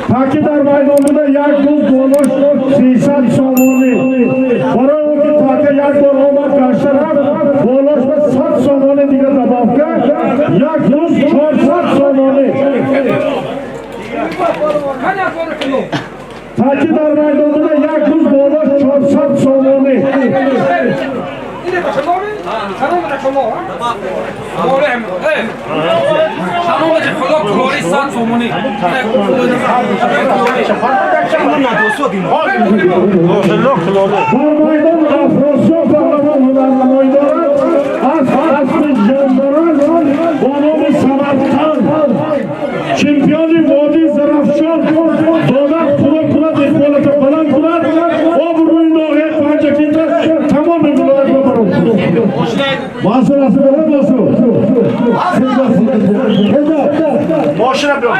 Таки дар майдон буда, як буз, болош 300 сомонӣ. Барои он ки така як бор омад, гашта рафт, болош ба 100 сомонӣ дига добавка, як буз 400 сомонӣ. Кани афори хило. Таки дар майдон буда, як буз, болош 400 сомонӣ. Ине ба шумо? Салом ба шумо. Болем. Э. Салом ба худо, кори 100 сомонӣ. Дар майдон Афросиёб паҳлавон ҳунарнамоӣ дорад. Аспи ҷондорад бо номи Самарқанд. Чемпиони водии Зарафшон додад. Худо кунад, иқболата баланд кунад, обрӯи ноҳияи Панҷакента, тамоми вилоятро барор. Мансур Асибов, Мансур. Мошина биё.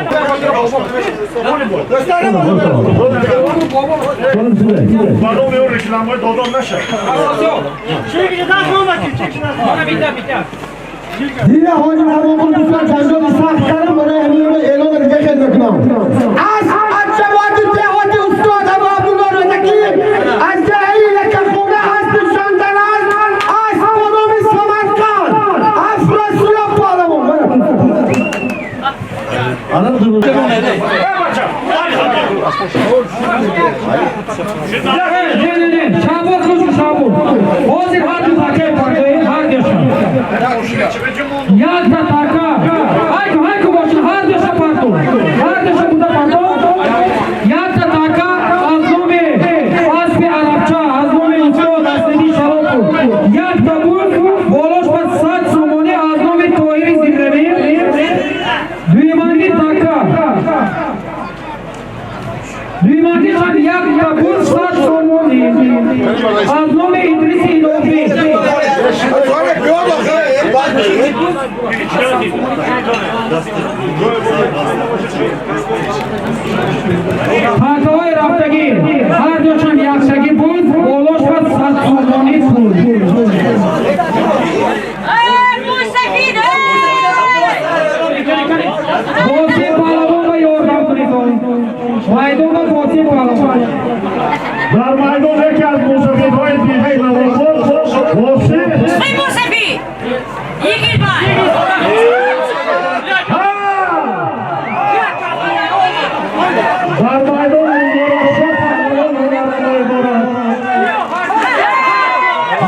Ба номи ӯ рекламаи додон наша. Мана бита бита. Дида, ҳоҷи Раҳмонқул, дӯстон, ҷанҷоли сахт кардам, барои ҳамин эълон дига хел мекунам. Аз ҷаводи деҳоти устод Абу Абдулло Рӯдакӣ, аз деҳаи Якахона, аспи шандараз, асп бо номи Самарқанд, Афросиёб паҳлавон. Ана. Не, не, не. Шабоз гӯш, шабоз. Ҳозир ҳар ду такаи партои ҳар душа. Якта така. Ҳайку, ҳайку бошин, ҳар душа парто. Ҳар душа буда парто. Якта така аз номи аспи арабча, аз номи устод Аслиддин Шаропов. Якта буз, болош ба 100 сомонӣ, аз номи Тоҳири Зимравӣ. Дуюманги така. Дуюманги шам якта буз, 100 сомонӣ, аз номи Идриси Илофӣ. Такаҳои рафтагӣ ҳар душам яктагӣ буз, болош ба 100 сомонӣ пул. Мусафид! Босим паҳлавон ба ёрдам кунед. Майдон ба Босим паҳлавон. Дар майдон яке аз мусафидҳои деҳаи Навобод, Босим. Эй, Мусафид! Йигитбай! Дар майдон Муборакшоҳ паҳлавон ҳунарнамоӣ дорад.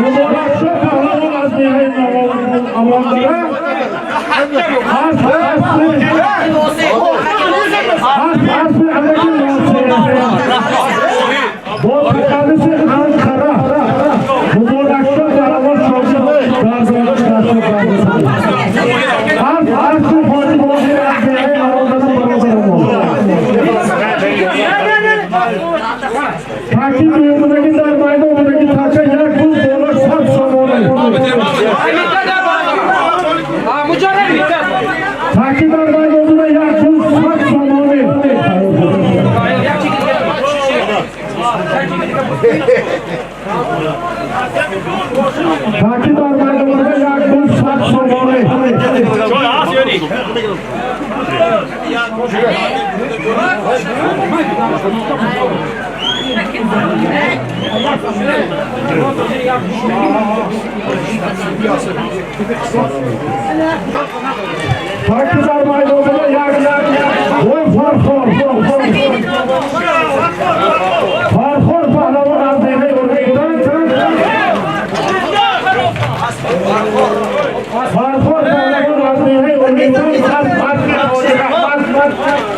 Муборакшоҳ паҳлавон аз деҳаи Амондара аспи адаки бо тақаллуси Анқара. Муборакшоҳ паҳлавон шогирд дар дониш дастур асп аспи Ҳоҷи Бозир аз деҳаи Амондара. Бародарамон, таки дуюмбудаги дар майдон будаги така, як буз, болош 100 сомонӣ. Таки дар майдон буда, як буз, 100 сомонӣ. Таки дар майдон буда, як буз, 100 сомонӣ. Ҷой ҳаст ё ни? Таки дар майдон буда, як ой, Фархор, Фархор паҳлавон аз деҳаи Урмидан. Фархор паҳлавон аз деҳаи Урмидан аз аспи Ҳоҷи Раҳмат.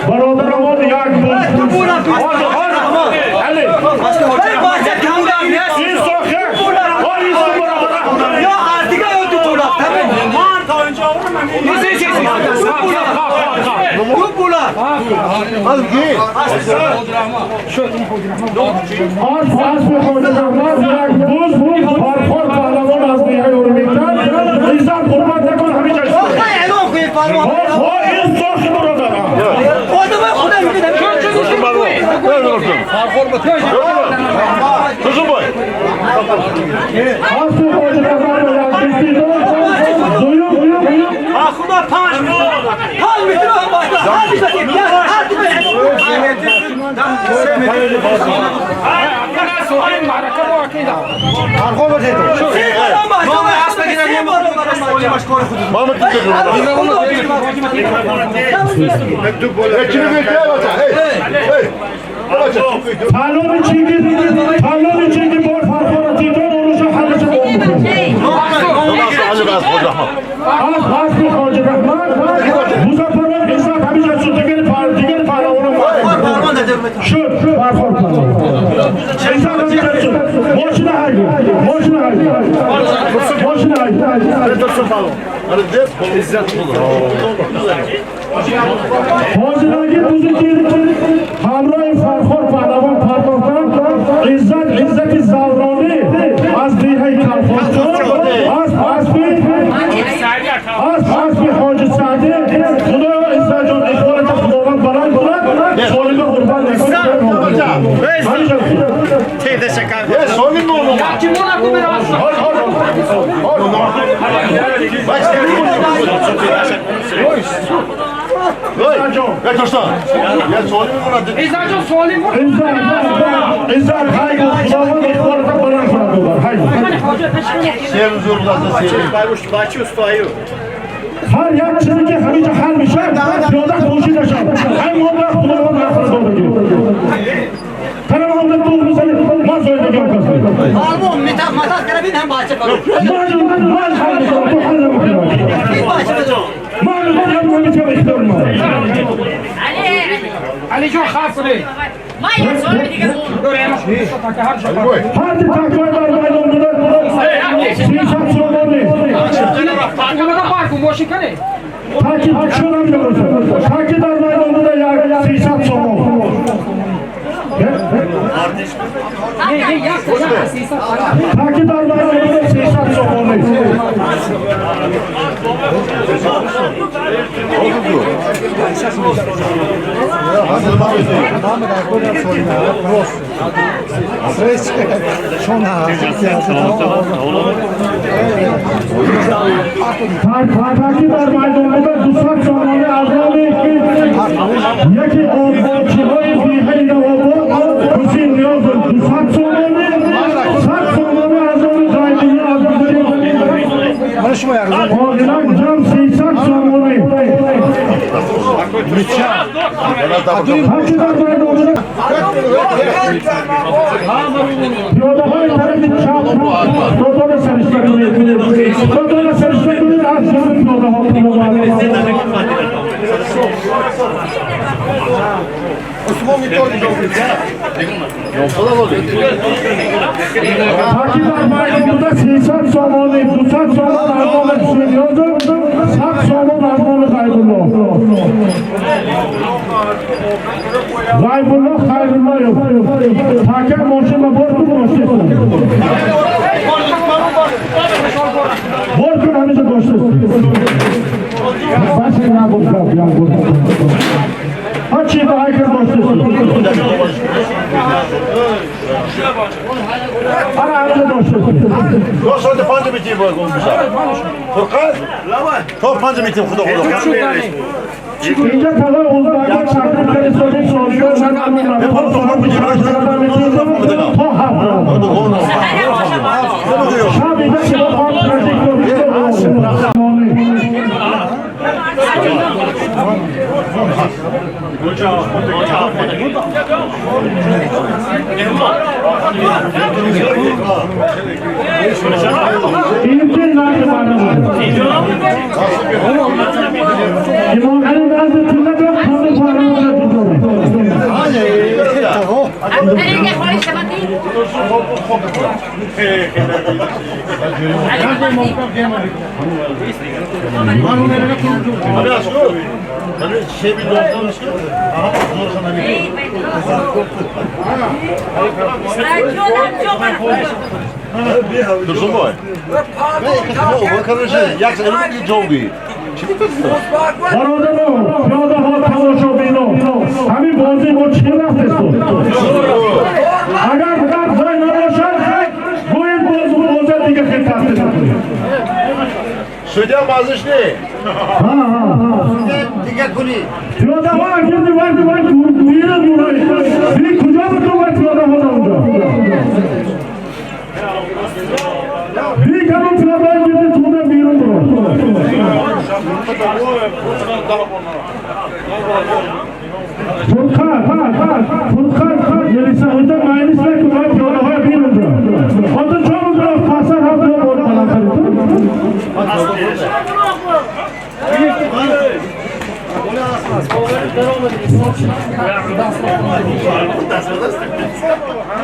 Бародарамон, як буз. Али. Ин сохе. Ой, ин бародар. Ман то инҷо овардам. Асп, аспи Ҳоҷи Раҳмат, як буз, Фархор паҳлавон аз деҳаи Урмидан. Иззат, ҳурмат накун, ҳамиҷа. Ҳо, ин сохи, бародар. Аспи Ҳоҷи Раҳмат як буз дуюм, дуюм. Худо 5 метр. تالون چینگی بار فرخور تیتون اروش حلش از خواجه رحمان مظفران عزت همیشه شد دیگر پهلوان شد فرخور پهلوان عزت همیشه شد ماشین هایگو ماشین هایگو ماشین هایگو حاضرانگی بزرگی همراه فرخور پهلوان پرداختن عزت عزت زورانی از دیه کلخوزجان از اسب حاج سعدی خدا عزت جان اقبالت خداوند بلند کند سالم قربان نکنه. عزت هایگو خداوند اقبالت بلند کند. هر یک چیزی که همیشه حل میشه پیاده خوشی نشد هم آن خداوند نخواهد دادگی تنم هم دوغ میزنی من زایدگی هم کسی من حل میکنم تو حل نمیکنم من همیشه اختیار من علی جون خاص کنی هر تکای در میدان بوده 300 سومانی تاکی چون هم میباشه تاکی در میدان بوده 300 سومان تاکی در میدان بوده 300 سومانی. تاکی در میدان بوده 200 سومانی از نام یکی آبادچی‌های دیه‌ای نوآباد حسین نیاز 200 سومانی 100 سومانی از نام غیبی از آقلک جمع 300 سومانی. تاکی در میدان بوده پیاده های طرف چپ دو سرشته کنید دو سرشته کنید از جمع پیاده ها تاکی در میدان بوده 300 سومانی 200 سومان از نام حسین نیاز 100 سومان از نام غیبالله غیبالله خیرالله تاکه ماشین بار کن ماشین بار کن همیشه داشته بس نگفت یا گفت هرچی به هایکر داشته آره همیشه داشته 2 ساعت 5 میتیم باید گم بشه فرقان تا 5 میتیم خدا خدا اینجا طلای ازبکان تقدیم فرستادیم سالیان تا 7 شب اینجا که با خواهم امام علی نزد طلا داد همه پهلوان را برادران پیاده ها تماشابینا همین بازی ما چه رفت است؟ اگر جای نباشد گویید باز بازی دیگه خیلی تخته نکنید. سودیا بازش نه. ها ها دیگه کنی. پیاده ها اگر وقت وقت گویید بی کجا به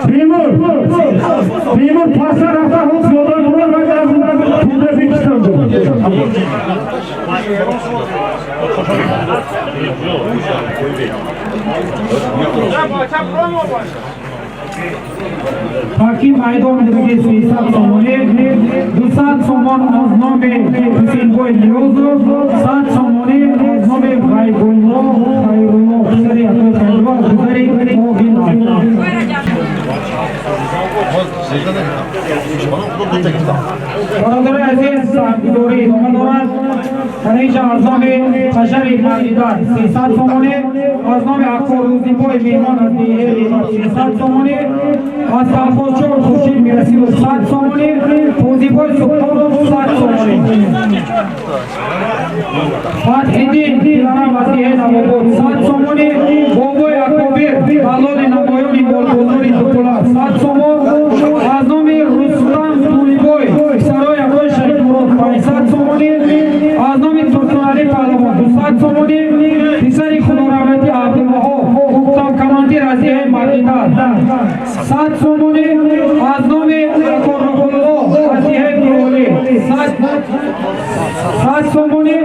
Timur, Timur pasa rafta hop yo'ldan urar va pulda fikstandi. Таки майдон диге 300 сомонӣ, 200 сомон аз номи Ҳусейнбой Ниёзов, 100 сомонӣ аз номи Ғайбулло Хайрулло, писари Атои Хайрулло, писари Могин. Бародари азиз, саҳмгузорӣ идома дорад. Дар инҷа аз номи Қашари Мардидар 300 сомонӣ, аз номи Акбор Рӯзибой меҳмон аз деҳаи 300 сомонӣ, аз колхозчор Хуршид Мирасилов 100 сомонӣ, Фозибой Субҳонов 100 сомонӣ. Фатҳиддин Диларам аз деҳаи Навобод 100 сомонӣ, Бобои Акобир Аллони намоёни молбозори Дукула 100 сомон, аз номи Рустам Тулибой писарои Акои Шарифмурод 500 сомонӣ, аз номи Турсунали Паҳлавон 200 сомонӣ, писари худораҳмати Абдулваҳоб Уктам командир аз деҳаи Мардидар 100 сомонӣ, аз номи Акоррухулло аз деҳаи Гулолӣ 100 сомонӣ,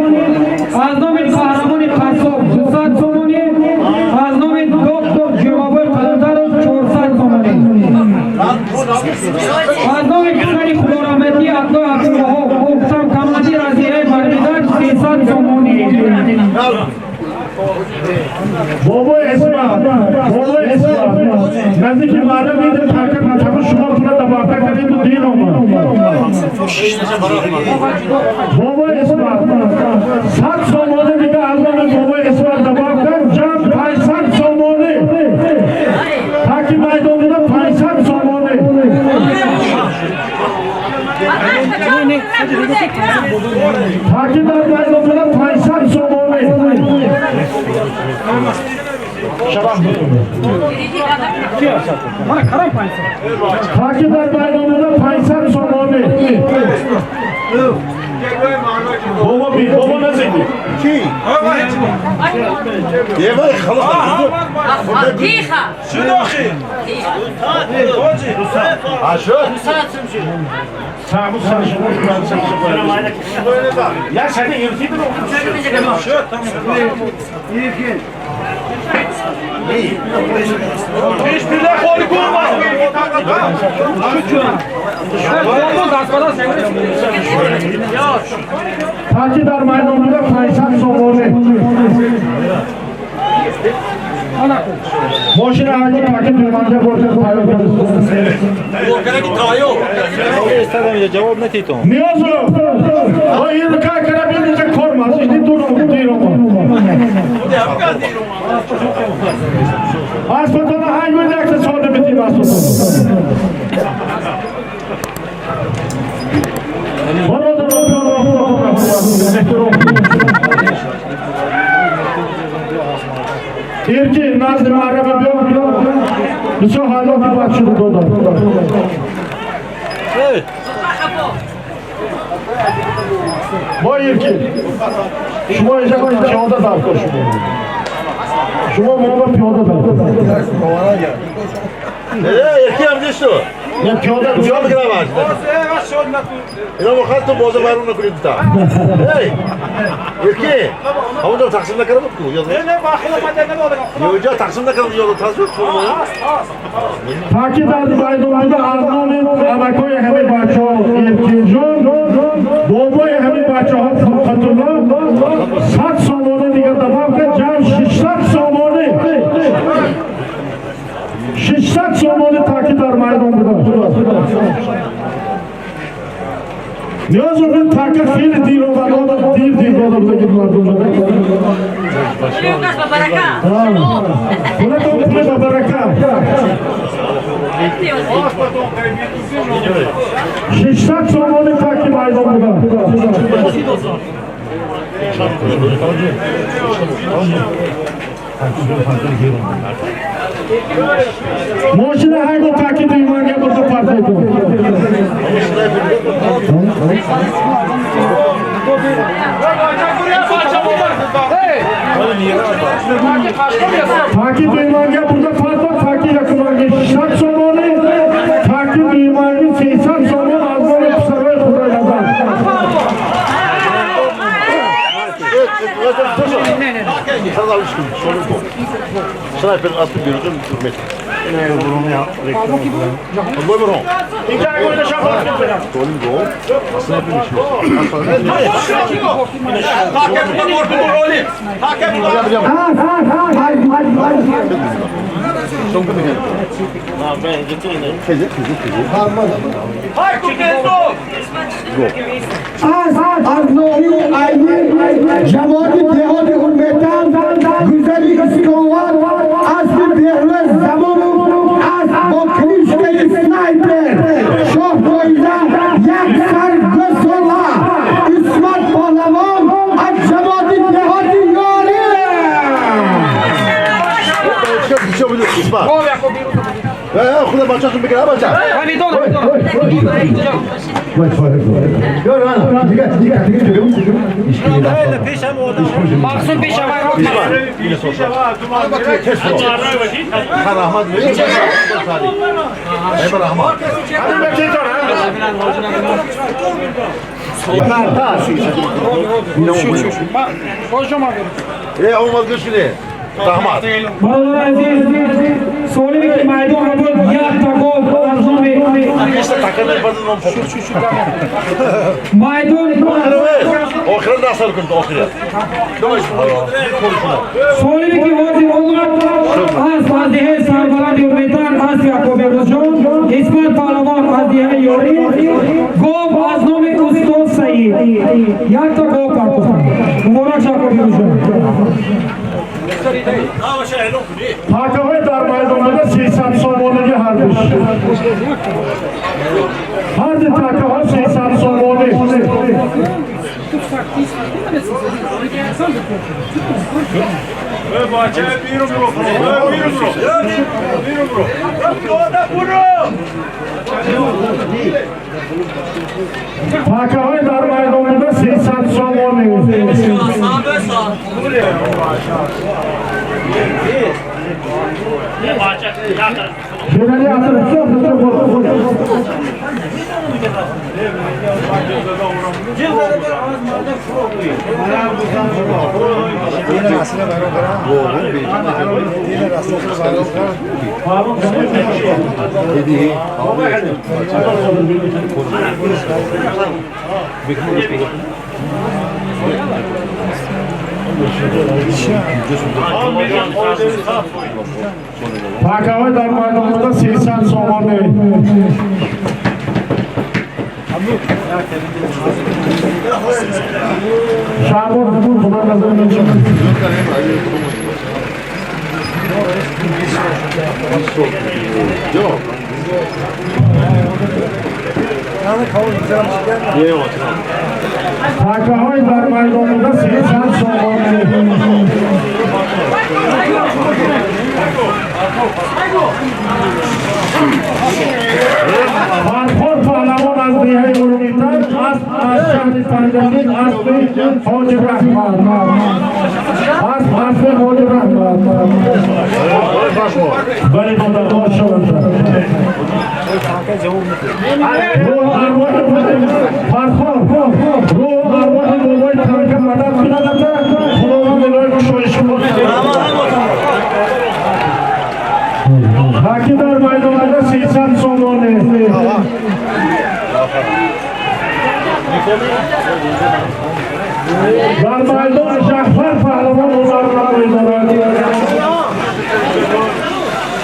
аз номи Қаҳрамони Қассоб 200 сомонӣ, аз номи доктор Ҷумабой Қаландаров 400 сомонӣ, аз номи писари худораҳматӣ Акои Абдулваҳоб Уктам командир аз деҳаи Мардидар 300 сомонӣ. Бобои Исмат, бобои Исмат, наздики мардум дидем така така шумо пула добавка кардед ва дер омад. Бобои Исмат, 100 сомонӣ дига аз номи бобои Исмат добавка, ҷамъ 500 сомонӣ. Таки майдон буда 500 сомонӣ. Таки дар майдон буда 500 сомонӣ. Таки дар майдон буда 500 сомонӣ. Бобо би, бобо назиди. Ки? یه وای خلاص. Тихо! عشرة. Сабу сар шумо Я сани ирти бро. Таки дар майдон буда 500 сомонӣ. Мошина ҳаҷи таки пирманҷа борта тайёр кард. Ниёзов, о ин ка карабин инҷа кор маст, ини дур дер омад. Аспатона ҳангои якта сода битим аспатона. Бародарон, эҳтиром. Ирки назди маҳрама биё, бисёр ҳалоки бад шуда додам. Бо Ирки, шумо инҷа пиёда даркор шумо. Шумо моба пиёда даркор. یکی هم نیست تو. Не пиёда پیاده که نباش. اینا میخواد تو بازار برون نکنید تا. هی. یکی. همونجا تقسیم نکردم کو. یه جا تقسیم نکردم یادو تقسیم کنم. Таки дар майдон буда аз номи амакои ҳамин бачаҳо Иркинҷон, бобои ҳамин бачаҳо Фурқатулло 100 сомонӣ дига добавка, ҷамъ 600 сомонӣ. 600 сомонӣ таки дар майдон буда. Ниёзов ин така хеле дер омад, одам дер дер дода буда ки мардум. Пулатон пули ба барака. 600 сомонӣ таки майдон буда. Мошина ҳайго таки дуйманга бурда партойтон. Таки дуйманга бурда парто, таки якуманги 600 сомонӣ, таки дуйманги 300 сомон аз номи писарои Худойназар. Снайпер attı bir uzun metre. Buyurun. از نامی عینی جماعت دیهات ارمیتان گزلی اسکوان اسب بهروز زمان از با کلیشکه سنایپر شاه جایزه یک سر گسولا عصمت پهلوان از جماعت دیهات یاری. خدا بچه‌تون بگیره بچه. مقصود پیش برادر عزیز سالمی که میدان را بود یک تا گل از نام میدان سالمی که واضح آمد از وضعه سربلند امیدان از یعقوب روزجان عصمت پهلوان از دیه یاری گل از نام استاد سعید یک تا گل پرتاختند. مبارک یعقوب روزجان. Такаҳои дар майдон буда 300 сомонагӣ ҳардуш. Ҳарди такаҳо 300 сомонӣ. Такаҳои дар майдон буда 300 сомонӣ. Такаҳои дар майдон буда 300 сомонӣ. Шаҳбоз худо назар мешавад. Такаҳои дар майдон буда 300 сомонӣ. Фархор паҳлавон аз деҳаи Урмитан, асп аз шаҳри Панҷакент, аспи Ҳоҷи Раҳмат. Асп аспи Ҳоҷи Раҳмат. Бале додарҳо шаванд. Рӯҳ арвоҳи Фархор, рӯҳ арвоҳи бобои танка мадад кунад, Худованд мулои кушоиш кунад. Таки дар майдонада 300 сомонӣ. Дар майдон Ҷаъфар паҳлавон ҳунарнамоӣ дорад.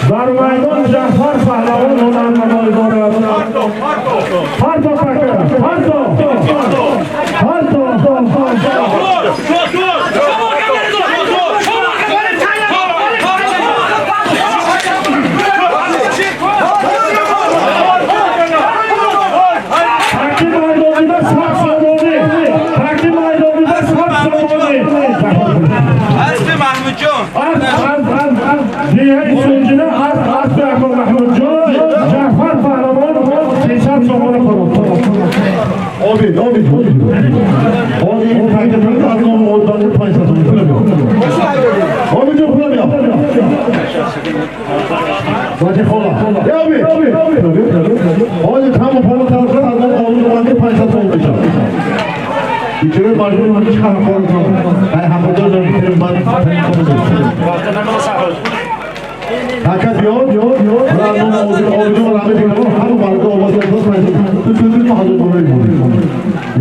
Дар майдон Ҷаъфар паҳлавон ҳунарнамоӣ дорад. Парто така, парто, парто. Обид, обид, обид. Бача хола. Яви. Ҳозир ҳама пола тараф аз ман қонун банди 500 сом мешавад. Бичора маҷбур ман чӣ кор кунам? Ай ҳамаҷо замин ман. Така биё, биё, биё. Ман обиҷон раҳмат мекунам. Ҳама мардум овоз дод, ту ту ту ҳазор доллар мемонӣ.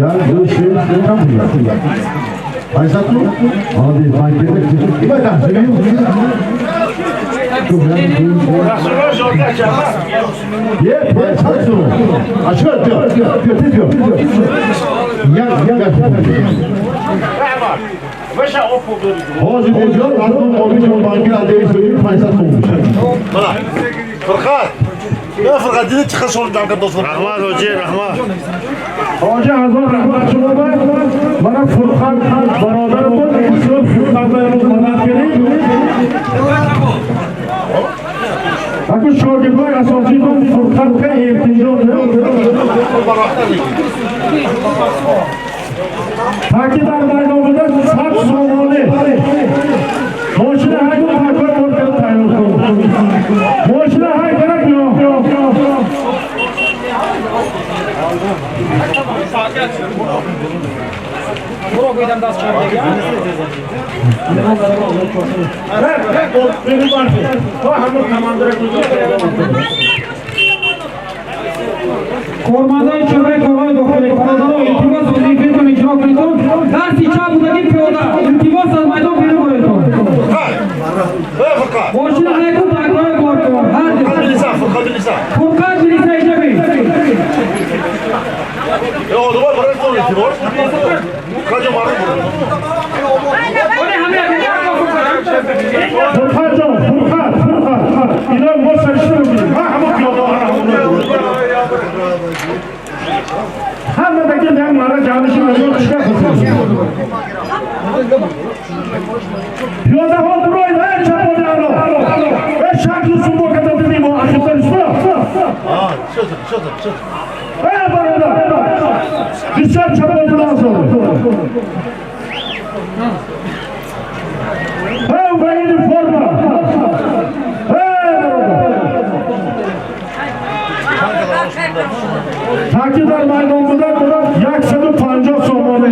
Як, ду, се, чанд пул? 500 сом? Молодец, банкет. Ибай таҳсил. Е, 500 сом. Ачо, биё, биё, тез биё. Як, як, як. Ҳозир биё, аз ман обиҷон банкет аз 500 сом мешавад. Фарқат. Не Фарқат, диди чӣ қадр ҷамъ кард достон. Раҳмат ҳоҷӣ, раҳмат. Ҳоҷи ҳазор раҳмат шумо ба мана Фурқат бародарамон бисёр Фурқат ба имрӯз мадад кардед. Аку шогирдои асоситон Фурқат ка Эркинҷон. Таки дар майдон буда 100 сомонӣ. Мошина ҳайгу такор бор кард тайёр кун. Мошина ҳай кара биё. Кормандои шӯъбаи корҳои дохилӣ, бародаро, илтимос, вазифаатон иҷро кунедтон. Дасти чап будаги пиёда, илтимос, аз майдон берун бароедтон. Фарқат. Мошина ҳайку такрор бор кун. Ҳар Милиса, Фарқат милиса. Фурқат милиса иҷаби. Е, одамон барои тон эътибор. Хаҷо мардум бурд. Фурқат ҷон, Фурқат, Фурқат. Ино мо саришта мекунем. Ҳа, ҳама пиёда, ҳама даги як мара ҷамъиши мардум чикар хостем. Пиёдаҳо буроед, эй чапони ало. Эй шаклу сумбо када дидим мо ақибтар исто. Шо, шо, шо. Эй бародар. Бисёр чапон буланд. Эй военный форма. Эй бародар. Таки дар майдон буда 150 сомонӣ.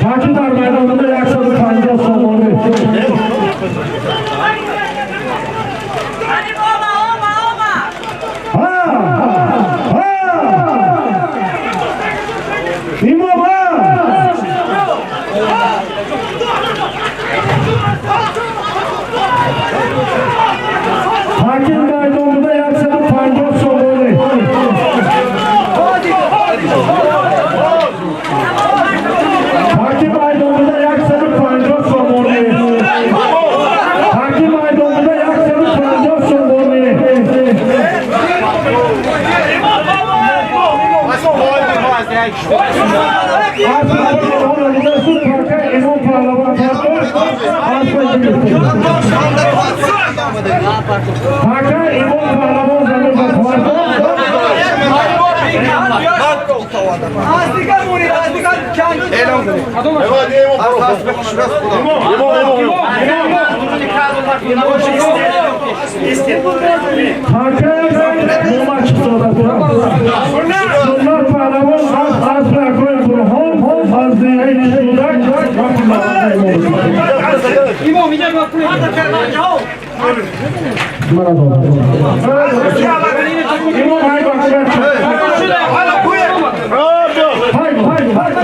Таки дар майдон буда 150 сомонӣ. Ҳа! Ҳа! Имом ҳа! Таки майдон буда 150 сомонӣ. Таки майдон буда 150 сомонӣ. Таки майдон буда 150 сомонӣ. Имом паҳлавон Така имом паҳлавон замин ба Така нома чистода Суннат паҳлавон аз асри акои Бурҳон аз деҳаи Нишудак ва Имом иҷа ба пул. Имом ҳай бахшад. Ҳай, ҳай, ҳай.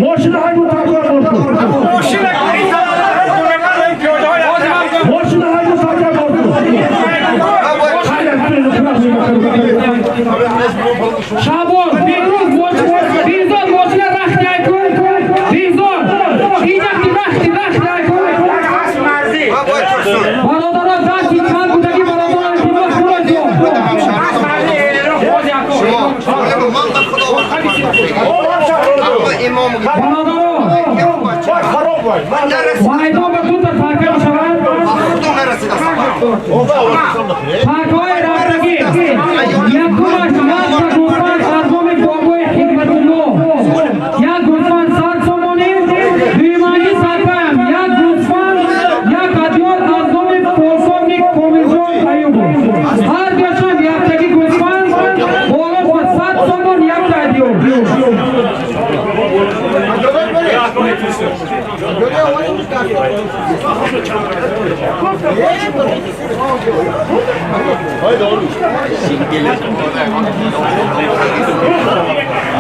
Мошина ҳайгу такрор бошку. Бародарон, дасти чанд будаги, бародарон, илтимос кунед. Бародарон, майдон ба дута така мешавад. Такҳои рафтагӣ: якумаш якта гӯсфанд аз номи бобои Ҳикматулло, як гӯсфанд 100 сомонӣ. Дуюманги сарпаям як гӯсфанд, як адёр аз номи полковник Комилҷон Аюбов. Ҳар дуяшон яктагӣ гӯсфанд, болош ба 100 сомон, якта адёр.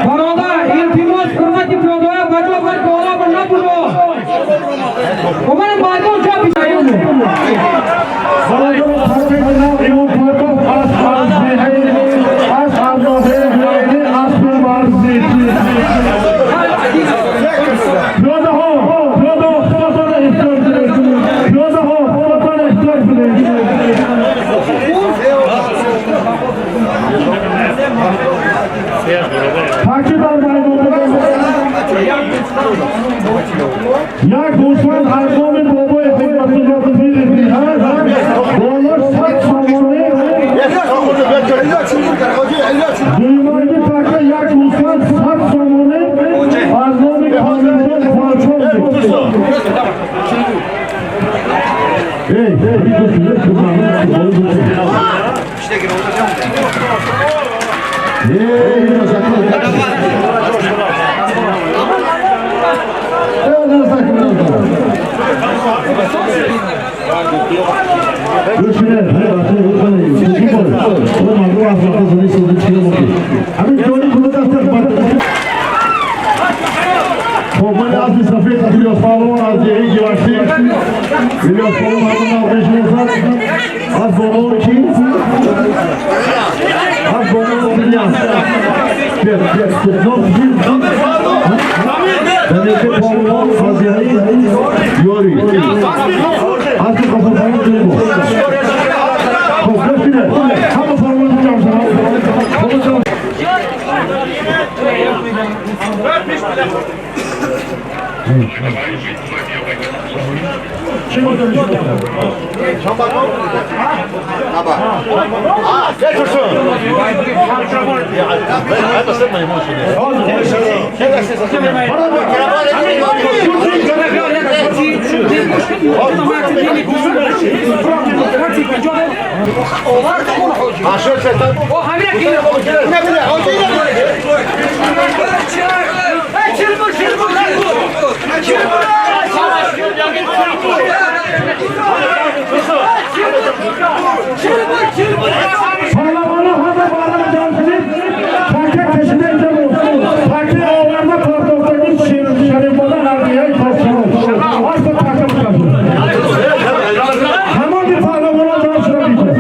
Бародар, илтимос, ҳурмати пиёдаҳо ба ҷо бар боло ба набуро. Омада майдон ҷо бишаюбов. Бародарон, таки имом Парков аз аз Арзеҳи Ҳайни аспи варзид. Пиёдаҳо, пиёдаҳо, худатон эҳтиёт кунед. Пиёдаҳо, худатон эҳтиёт кунед. Таки дар майдон будем. Як гӯсфанд аз номи бобои Ҳикматулло пири диҳад, болош 100 сомонӣ. Дуюманги така як гӯсфанд 100 сомонӣ аз номи Комилҷон полковник. Эй, خب من از سفید الیاس پهلوان از دیهی گیواشتی، الیاس پهلوان مردم میشناسد. از بانوان کی؟ از بانوان الیاس. بیاد بیاد بیاد. پهلوان از دیهی یوری. از قصر پهلوان جنبو. خب بشینه. همه پهلوان جمع شدن. پهلوان همه بالا جمع شدید. تکه کشیده اینجا بود. تکه آورده پرداختگی شریف بالا نردیه پاسخ. هشت تکه بودن. همان پهلوان ها جمع شده بیشه.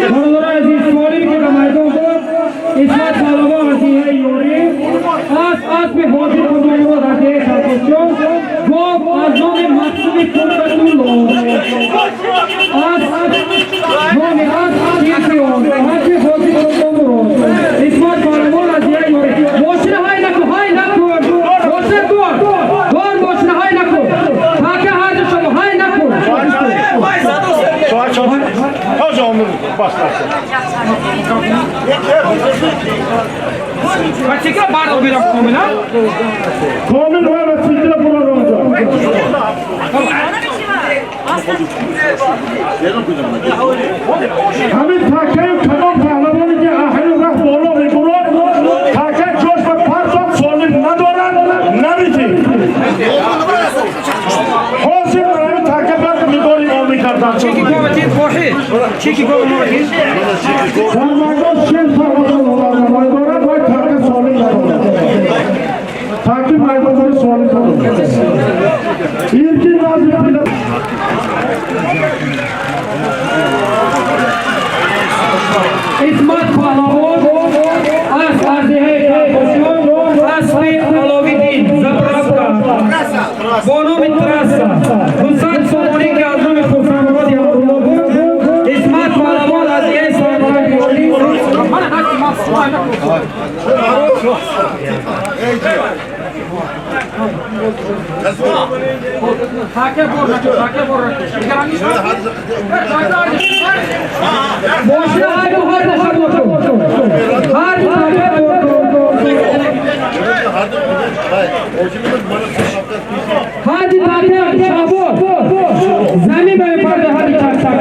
برادران عزیز، سوالی که به میدان بود، اسمت پهلوان از دیهه یوری، از اسب حاجی خدایور از Гов аз номи Мақсуми Фурқатулло, аз номи аз чемпион Ҳаҷи Ҳоҷи Султонмурод, Исмат Паҳлавон аз як ёри. Мошина ҳай наку, ҳай наку, мошина дор дор, мошина ҳай наку, така ҳарду шумо ҳай наку. Hacı onu başlarsın. Чекра бардо бирам комила. Komil var ve çekile buralar olacak. Ҳамин такаю кадом паҳлавоне ки аҳли раҳ боло мебурад, така ҷош ба партоб солим надорад, намитӣ. Ҳозир дар ҳамин така барқ мидори он мекарданд. Чеки говатин воҳид. Чеки гов воҳид. Дар майдон шел паҳлавон ҳунарнамоӣ дорад ва така солим надорад. Таки майдонҳои солим надорад. Ирки назми пила. Исмат Паҳлавон аз арзиҳаи Калбосиён, аспи Аловиддин заправка бо номи Трасса, 200 сомонӣ, ки аз номи Хурсандмуроди Абдулло буд. Исмат Паҳлавон аз диҳаи Сарбараги. Мошина ҳайду ҳар нашаботу ҳар така борду. Ҳади така шабот замин ба мепарда ҳади така.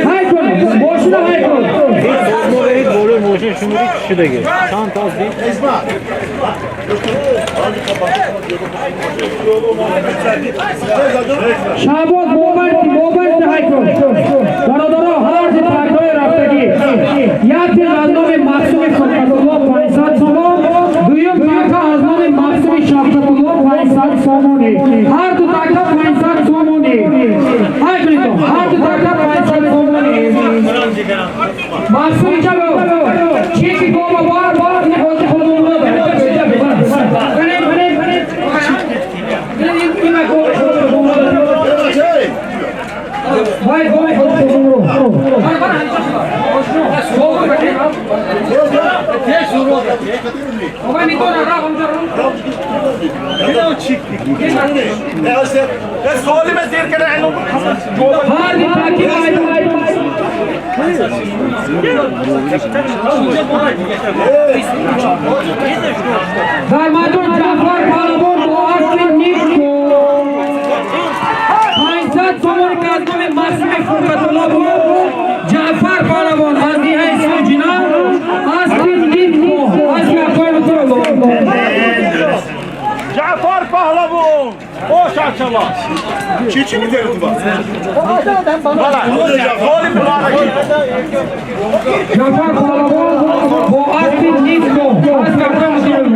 Ҳай кун, мошина ҳай кун. Шабот мобайт ҳай кун. Бародаро, ҳарди такҳои рафтагӣ: яке аз номи Мақсуми Фурқатулло 500 сомон, дуюм така аз номи Мақсуми Шавкатулло 500 сомонӣ. Ҳарду така 500 сомонӣ. Ҳай кунитон, ҳарду така 500 сомонӣ. Мақсуми чабо чеки гома бар бар не ҳозир худумро. Вай гоми худумро. Ҳарди таки дар майдон Ҷаъфар Паҳлавон бо аспи Нико 500 сомонӣ, ки аз номи Мақсуми Фурқатулло буд. Ҷаъфар Паҳлавон аз диҳаи Соҷина, аспи Нико, аспи Акои Мутурулло. Ҷаъфар Паҳлавон! О шачала! Чӣ чӣ می‌تونی تو Ҷаъфар Паҳлавон бо аспи Нико, аспи Акои Мутурулло.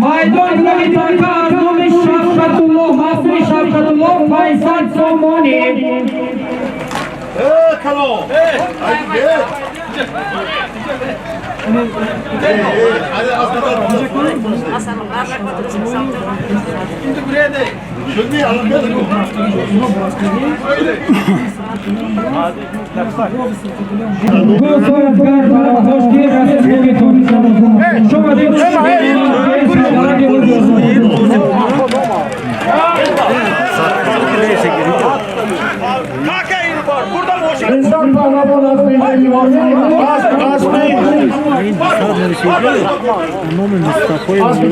Майдон гови така аз номи Шавкатулло, Мақсуми Шавкатулло, 500 сомонӣ. Калон. Ду соҳибгар хош ки расид гугитон. Шумо дид. Инсон паҳлавон аз диҳаи Асби Асби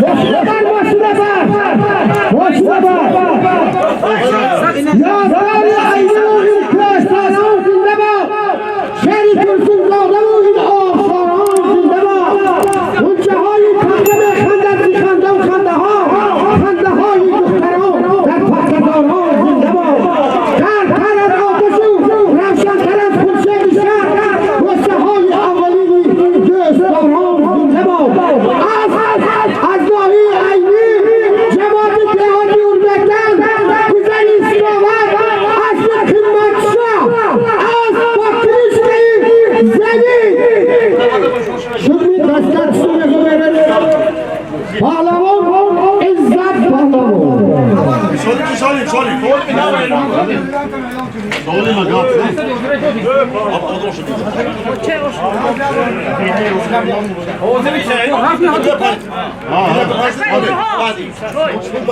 Мошина бар, мошина бар, мошина бар. Я сари айюби кӯҳсарон зинда бод, шери Турсунзода ин обшорон зинда.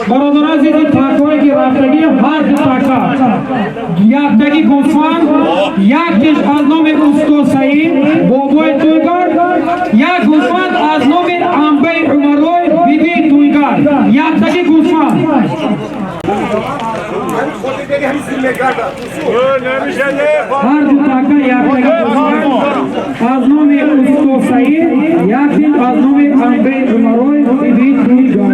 Бародар азиз, ин такое ки рафтагӣ ҳар ду така яктагӣ гӯсфанд, яктеш аз номи устод Саид бобои Тӯйгар, як гӯсфанд аз номи амбаи Умарой биби Тӯйгар, яктагӣ гӯсфанд. Ҳар ду така яктагӣ гӯсфанд аз номи устод Саид, яктеш аз номи амбаи Умарой биби Тӯйгар.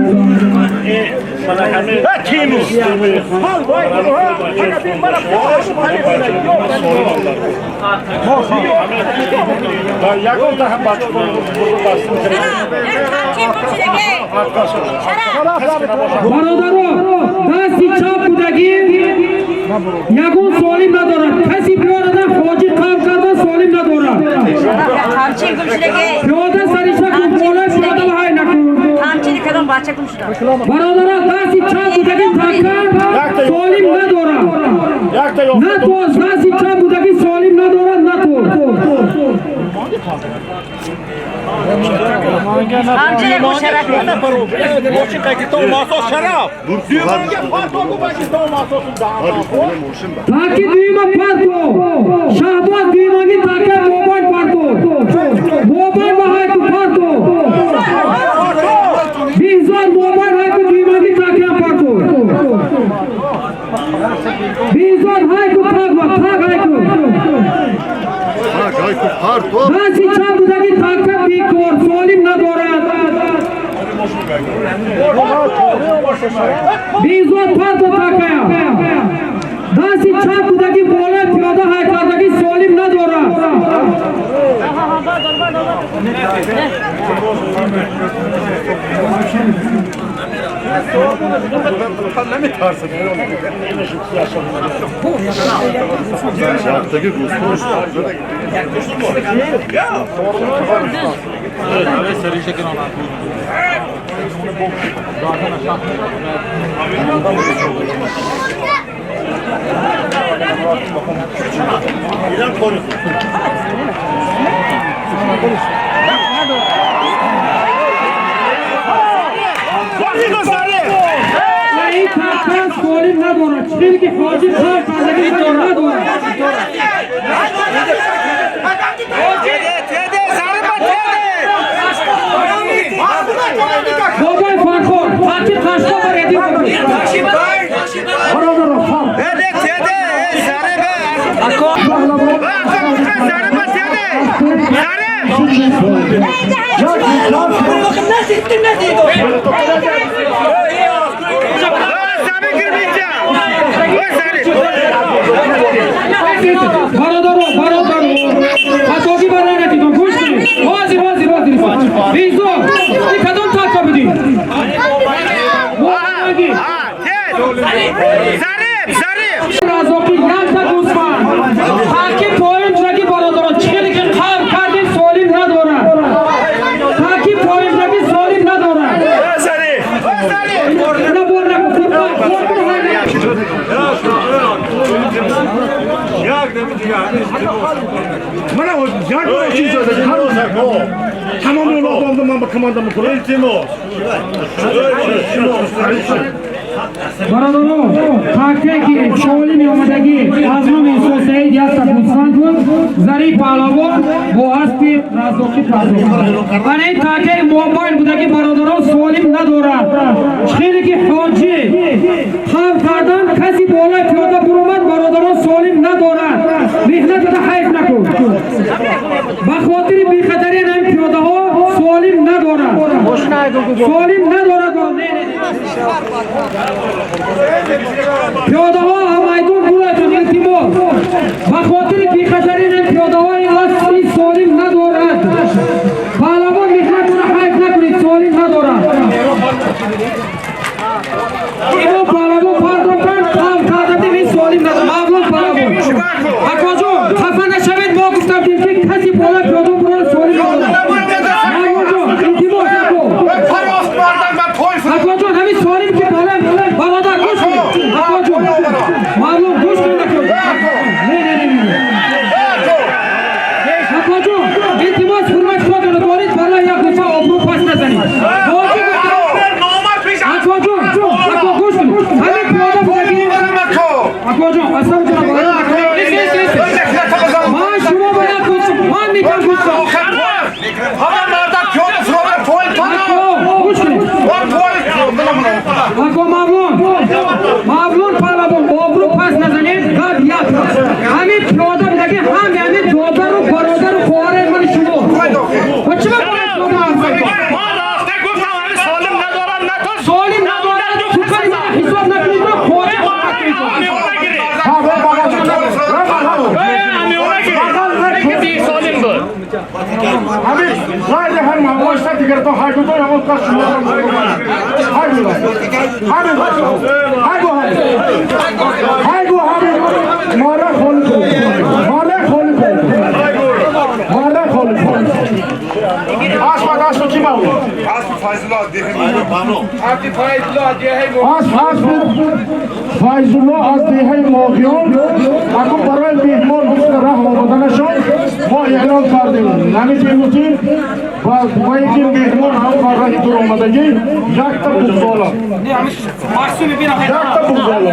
Бародаро, дасти чап будагӣ ягон солим надорад. Каси биёрада ҳоҷӣ қавл карда солим надорад. Пиёда сариша кун, болои пиёда ҳай накун. Бародаро, дасти чап будагӣ така солим надорад. На тоз, дасти чап будагӣ солим надорад, на тоз. Таки дуюма парто. Шаҳбоз дуюмаги така мобайн парто. Мобайн ба ҳайку парто. Бизон мобайн ҳайку дуюмаги така парто. Бизон ҳайку тагва, таг ҳайку. Дасти чап будаги така бекор солим надорад. Бизон парто такая. Дасти чап будаги болои пиёда ҳай кардаги солим надорад. این така солим надорад. Чизе ки ҳоҷӣ қавл кардаги солим надорад. Бобои Фархор, таки қашқо бар эдин. Бародаро, бародаро, хатогӣ барои ратитон, гӯш кунед. Ҳозир, ҳозир, ҳозир. Бизо, ин кадом така будӣ? Разоқӣ якта гӯсфанд. Таки поин шудаги бародаро, чӣ ки қавл кардем солим надорад. Таки поин шудаги солим надорад. На бор накун, қурбон, қурбон ҳай накун. Бародаро, такте ки солими омадагӣ аз номи устод Саид якта гӯсфанд буд, Зариф паҳлавон бо аспи Разоқӣ пардохт. Ана ин такаи мобайн будаги бародарон солим надорад. Хеле ки ҳоҷӣ қавл кардан, каси болои пиёда буромад, бародарон солим надорад. Меҳнатата ҳайф накун. Ба хотири бехатари ин пиёдаҳо солим надорад. Солим надорад. Пиёдаҳо майдон буратон, илтимос. Ба хотири бехатари ин пиёдаҳои асли солим надорад. Паҳлавон меҳнатона ҳайф накунед, солим надорад. Имом паҳлавон пардохтан, қавл кардадим, ин солим надорад. Мавлон паҳлавон. Акоҷон, хафа нашавед, мо гуфтам ки каси болои пиёда бурад солим надорад. Мавлонҷон, илтимос, ако. Акоҷон, ҳамин солим ки болои бародар гӯш кунед. Акоҷон, Мавлон гӯш кунед, акоҷон. Намитам гӯсфанд. Ҳама марда пиёда фуромад поин то. Гӯш кунед. Ако Мавлон, Мавлон паҳлавон, обрӯ пас назанед, гап як. Ҳамин пиёда будаги, ҳами ҳамин додару бародару хоҳари мани шумо. Ва чӣ ба бояд пиёда ҳарф зад? Солим надорад, сухани мана ҳисоб накунед, ма хоҳар ҳамин ғайри ҳар мавошта дигарто ҳайгуто ягон кас шумо ҳайгу ҳамин ҳайгу ҳайгу ҳамин мора холи кун, мора холи кун, мора холи кун. Асп асп ки мавло? Асп Файзулло Асп асп Файзулло аз деҳаи Моғиён. Акун барои меҳмон гуфта раҳ омаданашон мо эълон кардем. Намедонистем ва ки меҳмон ҳам бар раҳи дур омадагӣ якта буғзола. Якта буғзола.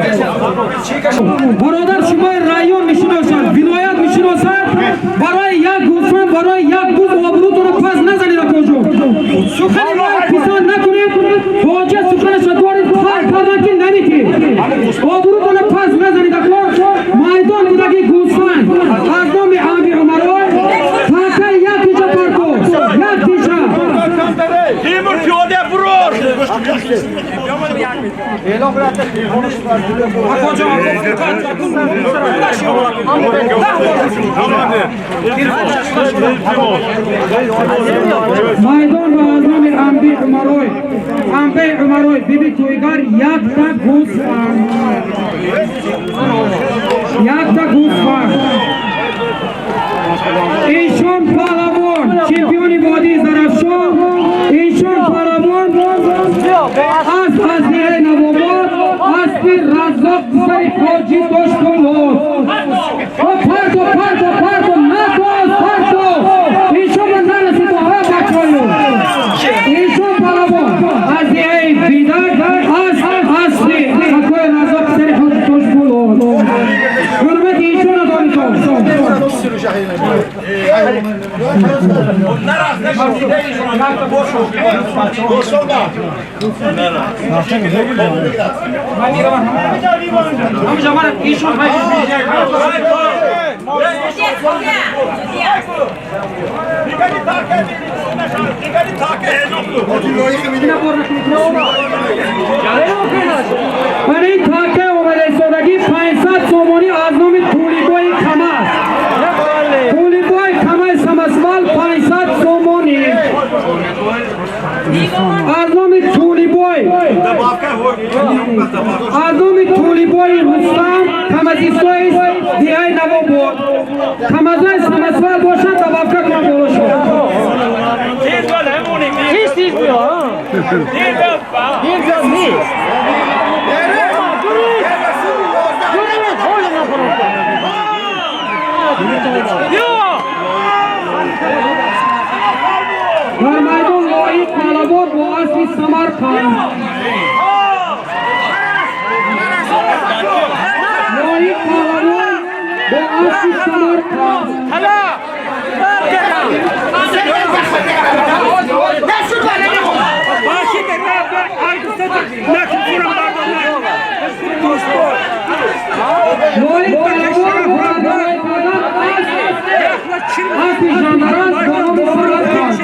Бародар, шумои район мешиносад, вилоят мешиносад. Барои як гӯсфанд, барои як буз обрӯтонро пас назанед, акоҷон. Сухани маро писанд накунед, ҳоҷа суханаша доред тарк кардан ки наметиҳед. Обрӯтонро пас назанед, ако. Майдон будаги гӯсфанд аз номи Аби Умарой такаи як тиша парко, як тиша. Тимур пиёда бурор. Майдон ба аз номи Амби Умарой, Амбе Умарой, биби Тӯйгар якта гӯсфанд, якта гӯсфанд. Эшон паҳлавон, чемпиони водии Зарафшон. Эшон паҳлавон аз аз деҳаи Навобод, аспи Раззоқ писари Ҳоҷӣ Тошпулот. Парто, парто, парто, накоз, парто. Эшон ба нарасид, ҳа бачаҳо. Эшон паҳлавон аз деҳаи Бидак, аз аспи акои Раззоқ писари Ҳоҷӣ Тошпулот. Ҳурмати эшонро доритон. Барои така омадаистодагӣ 500 сомонӣ аз номи Тулибои Камаз. Тулибои Камаз самосвал 500 сомонӣ. Аз номи Тулибой, аз номи Тулибои Рустам, камазистои деҳаи Навобод. Камазои самосвал бошанд, добавка кунам боло шуд. Дар майдон Лоиқ паҳлавон бо аспи Самарқанд. Лоиқ паҳлавон бо аспи Самарқанд. Лоиқ паҳлавон бо ҳамроҳи кардан аспи Жандаран бо номи Самарқанд.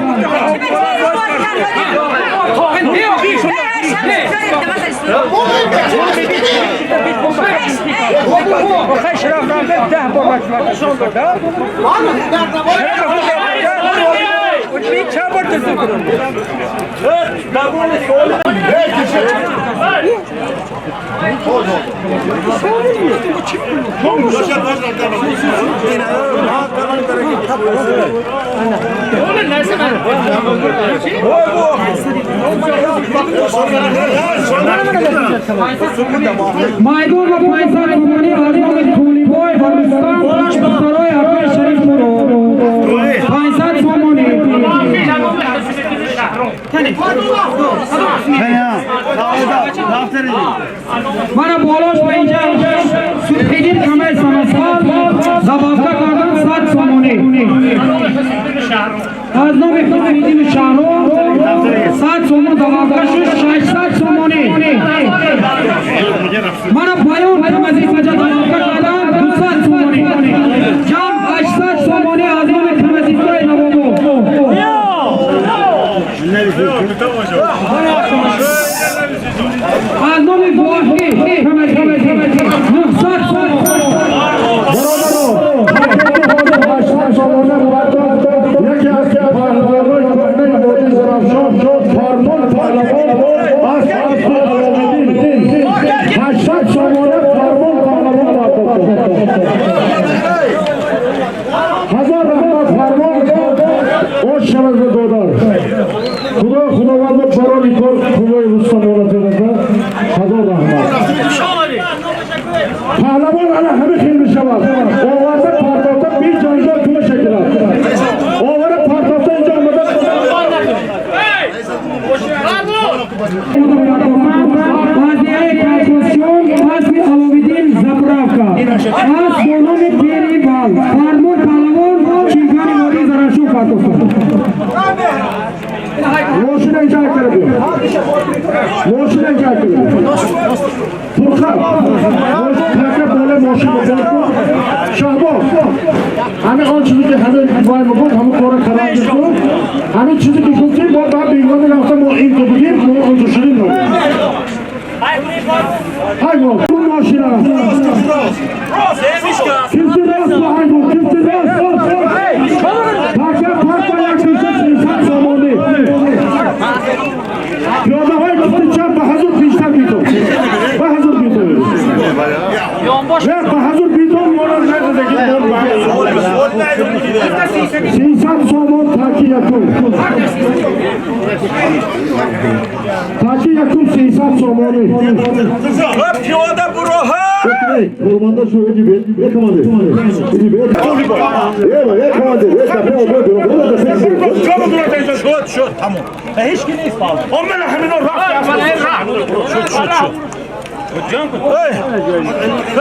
Майдон ва 500 сомонӣ аз номи Тулибой ва Рустам писарои акои Шариф Мурод. 500 сомонӣ. Мана болош ба инҷа Субҳиддин Камай Самасқал забавка кардан 100 сомонӣ. Аз номи Ҳусайниддин Шаҳром 100 сомон забавка шуд, 600 сомонӣ. Мана Баён Камази Фаҷа забавка кардан 200 сомонӣ. Ҷамъ 800 сомонӣ аз номи Камазистои Навобод. Аз номи Воҳид Камази 900 сомон. Яке аз паҳлавонҳои кӯҳнаи водии Зарафшон, Фармон Паҳлавон аз аспи Аловиддин 800 сомона Фармон Паҳлавон пардохт. Ҳазор раҳмат, Фармон, ош шавад додар. Худо Худованд барои кор қувваи рустамона тедада. Ҳазор раҳмат. Паҳлавон ана ҳама хел мешавад. Оварда пардохта би ҷанҷол пулаша гирад. Овара пардохта инҷо омада. Вазияи колхозчиён аспи Аловиддин заправка. Асп бо номи Перибал. Фармон Паҳлавон, чемпиони водии Зарафшон пардохта. Мошина инҷа кара биё. Мошина инҷа кара биё. Фурқат. Така боле мошин бо кун. Шаҳбоз. Ҳамин он чизе ки ҳамин вай мегуфт, ҳамин кора кардан кун. Ҳамин чизе ки гуфтӣ, мо баъд бегона рафта мо ин ку будем, мо он ту шудем. Ҳайвон, мошина. Кифти рост ба ҳайвон, кифти рост. Така парк ба як биса 300 сомонӣ. Пиёдаҳои кифти чап ба ҳазур пештар битон. Ба ҳазур битон. Не, ба ҳазур битон моро надодаги мон ба 300 сомон таки якум. Таки якум 300 сомонӣ. Пиёда буроҳа! Ormanda şu gibi, yakamadı. Gibi, yakamadı. Шуд, шуд, тамом. Ҳеч ки нест. Омена ҳамино рафт. Шуд, шуд, шуд. Эй!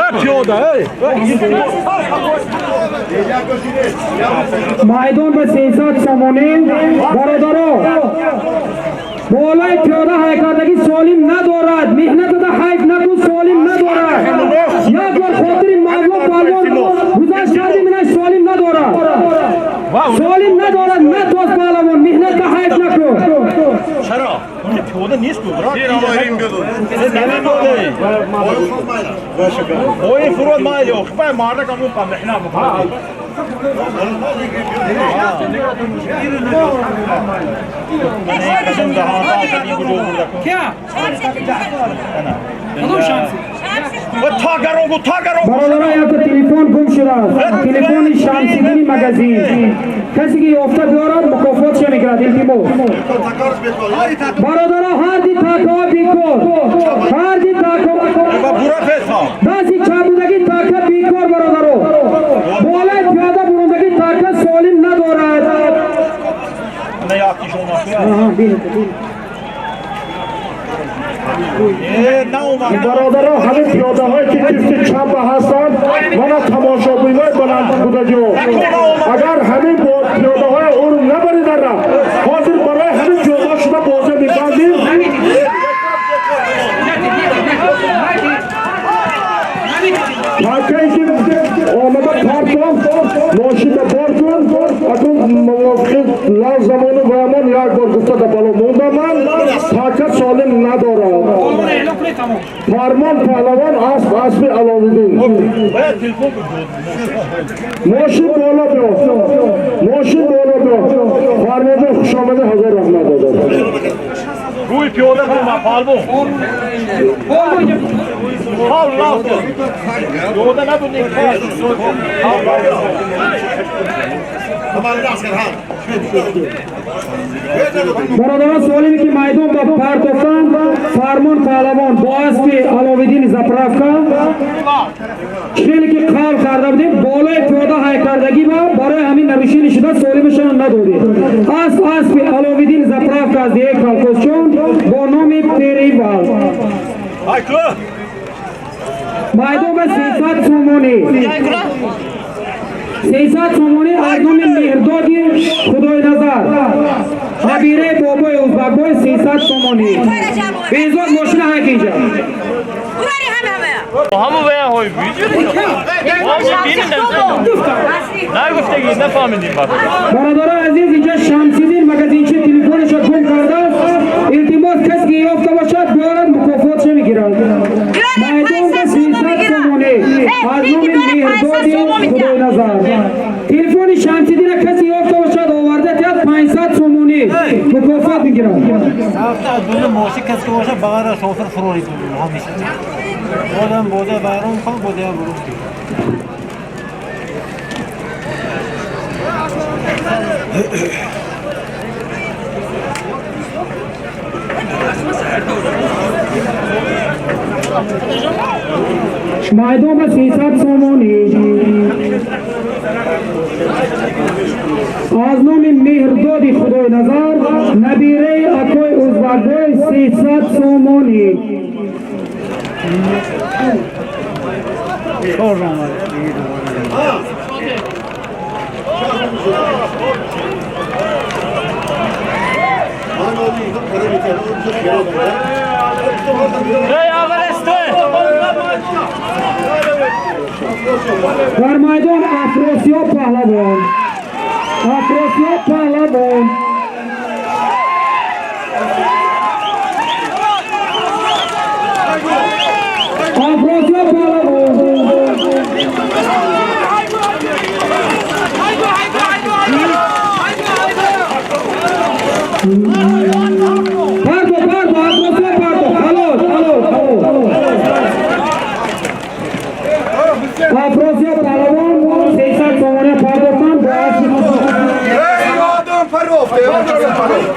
Эй, пиёда, эй! Майдон ба 300 сомонӣ. Бародаро, болои пиёда ҳайкардагӣ солим надорад. Меҳнатата ҳайф накун, солим надорад. Як бор хотири Мавло Палвон гузашт карди, минаш солим надорад. Солим надорад, натоз паҳлавон, меҳнатта ҳайф накун. Чаро? Пиёда нест буд. Ой, фурод майли, охи, мардак амун па меҳнат мекунад. Бародарон, якта телефон гум шудааст. Телефони Шамсиддини магазин. Касе ки ёфта биёрад, мукофотша мегирад. Илтимос. Бародарон, ҳар ди такаҳо бекор. Ҳар ди такаҳо. Дасти чапбудагӣ така бекор, бародаро. Болои пиёда бурундагӣ така солим надорад. Бародаро, ҳамин пиёдаҳое ки кифти чапа ҳастанд, мана тамошобинои баландбудагиҳо. Агар ҳамин пиёдаҳои ӯро набаридара, ҳозир барои ҳамин пиёдаҳо шуда бозӣ мебандем. Такае ки омада партофт, мошина бор кун, акун мувофиқи лав замону ваямон як бор гуфта да бало монда ман, така солим надорад. Фармон Паҳлавон, асп аспи Аловиддин. Мошин боло биё. Мошин боло биё. Фармонҷон, хуш омадӣ, ҳазор раҳмат додам. Рӯи пиёда бума, палвон. Пал лав. Пиёда набуд, Бародарон, солиме ки майдон ба партофтанд, Фармон Паҳлавон бо аспи Аловиддини заправка Хеле ки қавл карда будем, болои пиёда ҳай кардагӣ ба барои ҳамин нарушение шуда, солимашон надодем. Асп, аспи Аловиддин, заправка аз деҳаи Калкосчон бо номи Перивал. Майдон ба 300 сомонӣ, 300 сомонӣ аз номи Меҳрдоди Худойназар, набираи бобои Узбакбой, 300 сомонӣ. Беҳзод, мошина ҳай инҷа. همون به های نگفتگی نفهمیدیم. Бародарои азиз, инҷа Шамсиддин магазинчи телефонашо гум кардааст. Илтимос, касе ки ёфта бошад, биёрад, мукофотша мегирад. Майдон ба 300 сомонӣ аз номи Меҳрдоди Худойназар. Телефони Шамсиддина касе ёфта бошад, оварда тиҳад, 500 сомонӣ мукофот мегирад. ماشین کسی که باشه بغیر شوفر فراری همیشه آدم بوده برون کن بوده برون. Майдон ба 300 сомонӣ аз номи Меҳрдоди Худойназар, набираи акои Узбакбой, 300 сомонӣ. Дар майдон Афросиёб Паҳлавон, Афросиёб Паҳлавон. Афросиёб Паҳлавон. Парто, парто, Афросиёб, парто! Халос, халос, халос! Афросиёб Паҳлавон 300 сомона пардохтан бо аспи آدم فرافته آدم فرافته.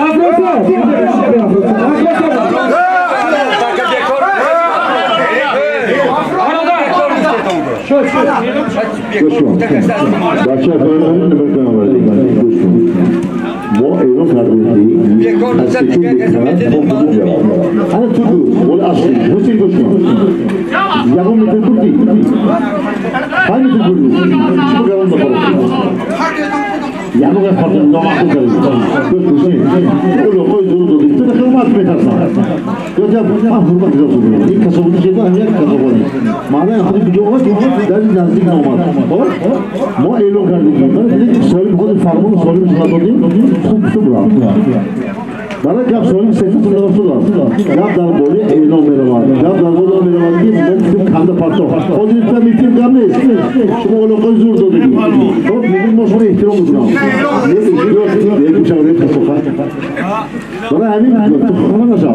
Афросиёб, Афросиёб. گوش کن بچه های گوش کن. ما اعلام کردیم از سکون انا تو گو اصلی حسین، گوش کن. یکم متر بردی، پنج متر بردی، چی بگم؟ بخورم یکم خاطر نامعقول کردی. گوش حسین، اون لقای زور دادی تو خیلی مات میترسم. یا من حرمت گذاشتم. این کسابانی که هم یک کسابانی معنی خود کجا آمد در نزدیک نامد. خب ما اعلام کردیم، من دیدیم سالم خود فرمان سالم ندادیم. خوب شد. برای گپ سالم سفید شد. گپ در باره اعلام میرود، گپ در باره میرود که ما گفتیم کنده پرتو حاضر تا میتیم. گپ نیست. شما علاقه زور دادید. خب میگیم ما شما احترام میکنم. نه کسافت برای همین تو خانه نشو،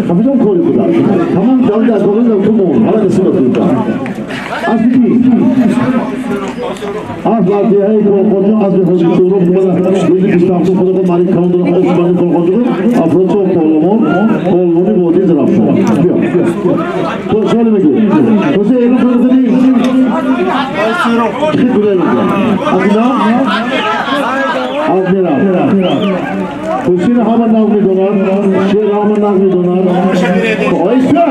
خفه کاری خودم تمام جان در کار تو مون حالا نصیبت کنم. از کی از وادیهای колхозҷон аз ҳоҷи Сӯроб буда, рӯзи 27 худо марик калон дорам. Осмони колхозҷон Афросиёб Паҳлавон, паҳлавони водии Зарафшон. Биё, то соли мегӣ тосе эълон кардани чӣ гуле аз ина аз мерам. Ҳусин ҳама нағз медонад, шер ҳама нағз медонад. Оиса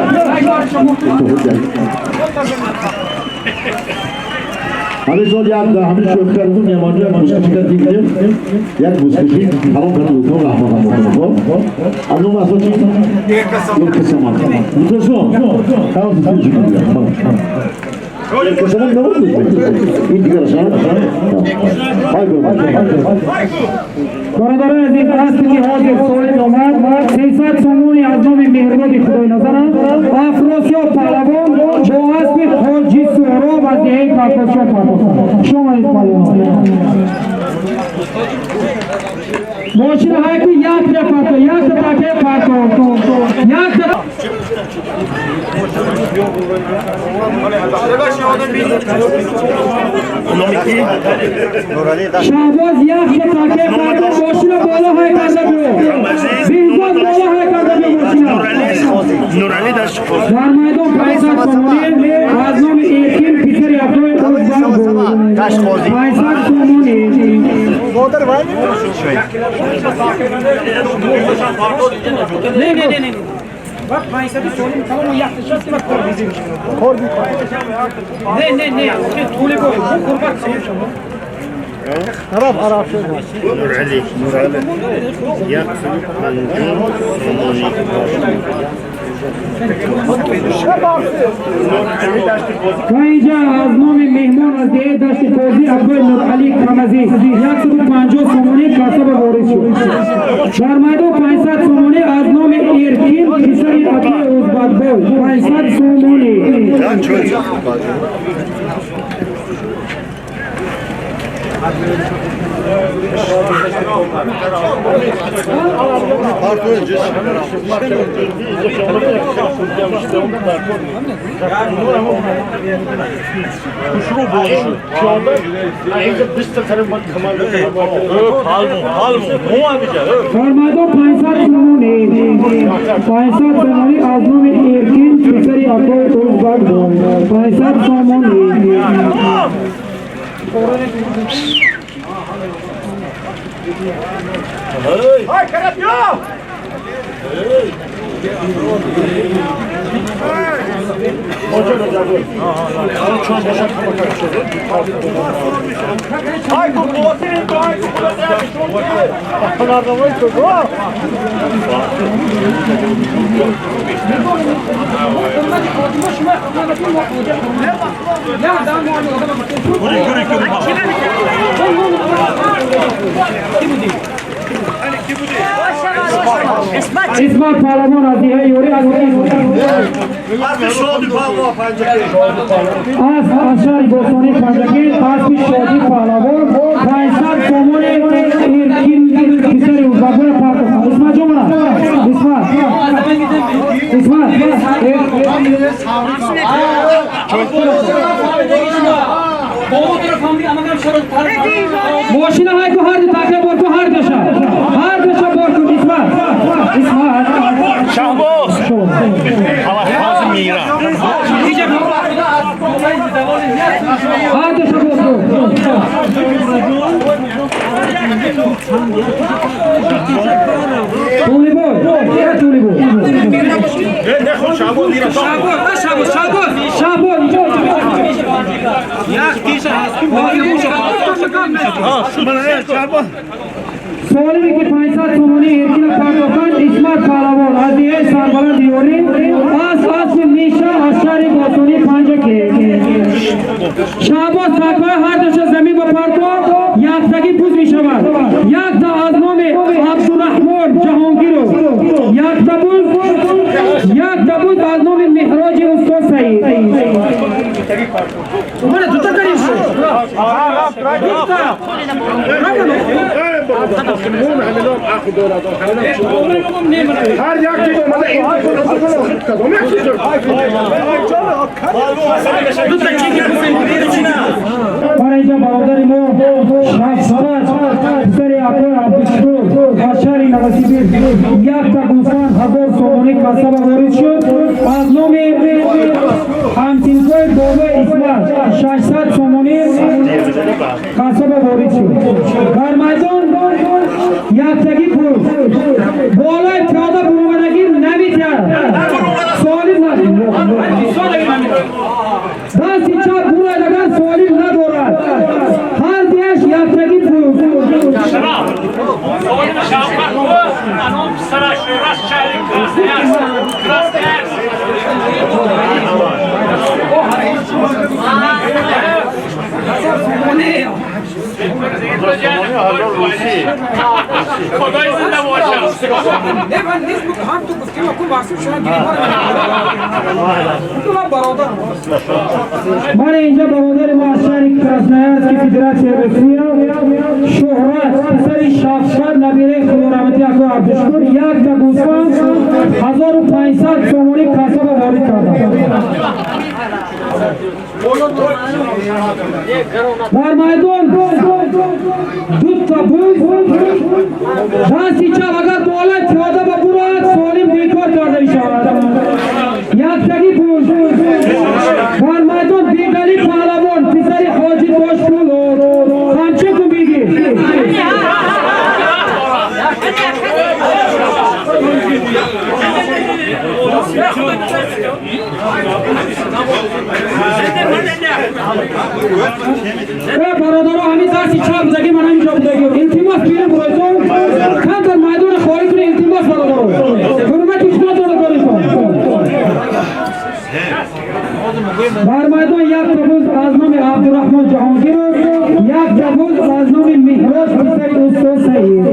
ҳамин сол як ҳамин шӯхи кардем, меҳмонҷо як мусиқӣ кардем, як мусиқӣ тамом кардем, гуфтам раҳмат хоб. Аз он вақт чи як касамат мутасон тамом шуд. Касамат набуд, ин дигараш. Бародарои азиз, аспи ки ҳозир солим омад, 300 сомони аз номи Меҳрдоди Худойназар, Афросиёб Паҳлавон бо аспи Ҳоҷи Суҳроб аз деҳаи Калкосчон пардохтанд. Хуш омадед, паҳлавон! Мошина ҳайку якта парто, якта таке парто, якта. Шаҳбоз якта таке карда, мошина боло ҳай карда биё. Беҳзод боло ҳай карда биё мошина. Дар майдон 500 сомонӣ аз номи Эркин, писари Абдои Узбак, 500 сомонӣ. Не, не, не, не. Вақт 500 сомонӣ тамом, якта шаст ва кор бизӣ мешавад. Не, не, не, тӯли бой, бу қурбат тамом шавад. Нурали, Нурали. 150 сомонӣ. Ва инҷа аз номи меҳмон аз деҳаи Дашти Қозӣ, Абдои Нуралӣ Камазӣ, 150 сомонӣ касаба ворид шуд. Дар майдон 500 сомонӣ аз номи Эркин, писари Абдои Узбакбой, 500 сомонӣ. Дар майдон 500 сомонӣ, 500 сомонӣ аз номи Эркин, писари Абдои Узбакбой, 500 сомонӣ. Исмат Паҳлавон аз деҳаи Ёрӣ аз аз шаҳри бостонии Панҷакент, аспи Шодӣ Паҳлавон, 500 сомони Эркин, писари Узбакбой партофт. Исмат ҷон, мана Исмат, Исмат. Мошина ҳайку, ҳар ду таке бор ку, ҳар душа, ҳар душа бор ку. Исмат, Исмат. Шаҳбоз. Ҳозир мегирам. Ҳар душа бор ку. Тӯлибой, Тӯлибой. Не, худ Шаҳбоз мегирам. Шаҳбоз, Шаҳбоз, Шаҳбоз. Солиме ки 500 сомонӣ Эркина пардохтанд, Исмат Паҳлавон аз деҳаи Сарбаланд Ёрӣ, аз аспи Миша аз шаҳри бостонии Панҷакент. Шаҳбоз, такҳои ҳар душа замин ба парто, яктагӣ буз мешавад. Якта аз номи Абдураҳмон Ҷаҳонгиров, якта буз, якта буз аз номи Меҳроҷи устод Саид. Мана дута карим шуд. Дута. Ҳар як чиз омада ин кадом як чиз. Мана инҷа бародари мо Шаҳсавар, писари Акои Абдушукур аз шаҳри Новосибирск, якта гӯсфанд, 1000 сомонӣ касаба ворид шуд. Аз номи ҳамсинфои бобои Исмат, 600 сомонӣ касаба ворид шуд. Дар майдон яктагӣ пул болои пиёда буромадагӣ наметиҳад. Солим дасти чап буроядагар солим надорад. Ҳар дуяш яктагӣ пул. سامانه. خدای زنده باشه. نه من نیست بود هم تو گفتیم اكو محسوب شدن گریبان من برادر. من اینجا برادر ما از شهر کراسنایارسک فدراسیا روسیه شهرت پسر شفقت نبیره خدا رحمتی اکو عبدالشکر یک تا گوسفند 1500 سومانی کاسه را وارد کردم. در میدان دو تا بوز دستی چپ اگر بالای پیاده با برود سالم بیکار کرده می شود. یک تگی بوز در میدان بیگلی پهلوان پسر حاجی داشت همچه کو میگی. برادرها همین درسی چپ زگی من همینجا بودگی التماس بیرم برایتون کم در میدان خالی کنی التماس برادرها حرمت خدا داره دارید. در میدان یک تبوز از نام عبدالرحمن جهانگیرов، یک تبوز از نام مهراج پسر استاد سعید.